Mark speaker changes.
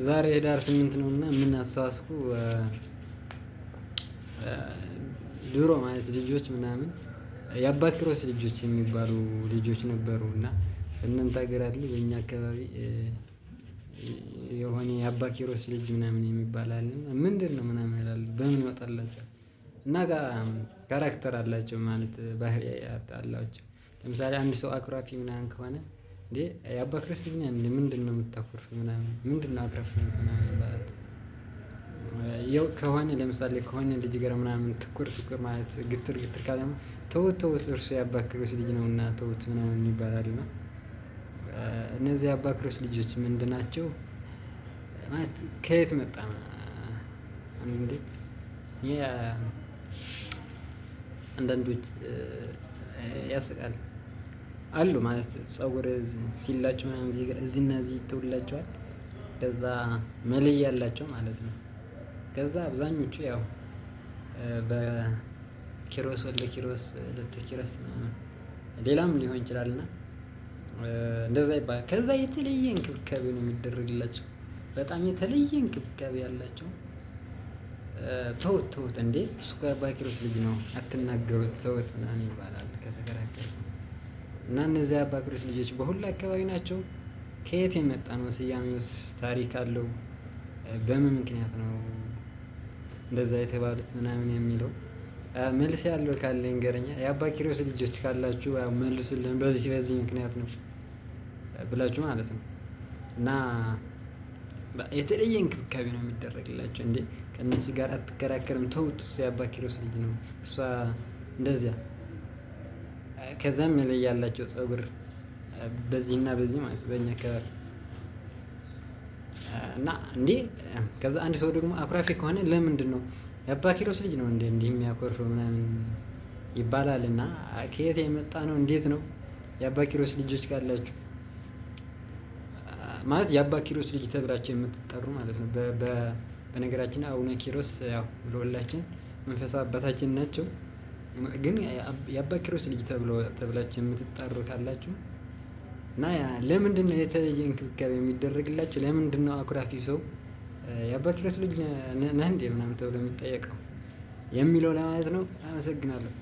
Speaker 1: ዛሬ ህዳር 8 ነውና ምን አስተዋስኩ? ድሮ ማለት ልጆች ምናምን የአባ ኪሮስ ልጆች የሚባሉ ልጆች ነበሩ። እና እናንተ ሀገር አሉ በእኛ አካባቢ የሆነ የአባ ኪሮስ ልጅ ምናምን የሚባል አለ። ምንድነው ምናምን ይላሉ በምን ይወጣላቸዋል? እና character አላቸው ማለት ባህሪ አላቸው። ለምሳሌ አንድ ሰው አኩራፊ ምናምን ከሆነ እንዴ የአባ ኪሮስ ልጅ ነህ እንዴ ምንድነው የምታኮርፍ ምናምን ምንድነው አኩራፊ ምናምን ይባላል። ያው ከሆነ ለምሳሌ ከሆነ ልጅ ጋር ምናምን ትኩር ትኩር ማለት ግትር ግትር ካለ ተውት ተውት እርሱ የአባ ኪሮስ ልጅ ነውና ተውት ምናምን ይባላል። እና እነዚህ የአባ ኪሮስ ልጆች ምንድን ናቸው? ማለት ከየት መጣ? እንዴ አንዳንዶች ያስቃል። አሉ ማለት ፀጉር ሲላጩ ምናምን እዚህና እዚህ ይተውላቸዋል። ከዛ መለያ አላቸው ማለት ነው። ከዛ አብዛኞቹ ያው በኪሮስ ወልደ ኪሮስ ወለተ ኪሮስ ምናምን ሌላም ሊሆን ይችላል። እና እንደዛ ይባላል ከዛ የተለየ እንክብካቤ ነው የሚደረግላቸው። በጣም የተለየ እንክብካቤ አላቸው። ተውት ተውት እንዴ እሱ እኮ የአባ ኪሮስ ልጅ ነው አትናገሩት ተውት ምናምን ይባላል። ከተከራከረ እና እነዚህ የአባ ኪሮስ ልጆች በሁሉ አካባቢ ናቸው። ከየት የመጣ ነው ስያሜውስ ታሪክ አለው? በምን ምክንያት ነው? እንደዛ የተባሉት ምናምን የሚለው መልስ ያለው ካለ ይንገረኝ። የአባ ኪሮስ ልጆች ካላችሁ መልሱልን በዚህ በዚህ ምክንያት ነው ብላችሁ ማለት ነው። እና የተለየ እንክብካቤ ነው የሚደረግላቸው እንዴ ከእነሱ ጋር አትከራከርም ተውት እሱ የአባ ኪሮስ ልጅ ነው። እሷ እንደዚያ ከዛም ያላቸው ፀጉር በዚህና በዚህ ማለት በእኛ አካባቢ። እና እንዴ ከዛ አንድ ሰው ደግሞ አኩራፊ ከሆነ ለምንድነው የአባ ኪሮስ ልጅ ነው እንዴ እንዲህ የሚያኮርፈው ምናምን ይባላል። እና ከየት የመጣ ነው? እንዴት ነው? የአባ ኪሮስ ልጆች ካላችሁ ማለት የአባ ኪሮስ ልጅ ተብላችሁ የምትጠሩ ማለት ነው። በነገራችን አቡነ ኪሮስ ያው ለሁላችን መንፈሳዊ አባታችን ናቸው። ግን የአባ ኪሮስ ልጅ ተብሎ ተብላችሁ የምትጠሩ ካላችሁ እና ለምንድነው የተለየ እንክብካቤ የሚደረግላችሁ? ለምንድነው አኩራፊ ሰው የአባ ኪሮስ ልጅ ነህ እንዴ ምናምን ተብሎ የሚጠየቀው የሚለው ለማለት ነው። አመሰግናለሁ።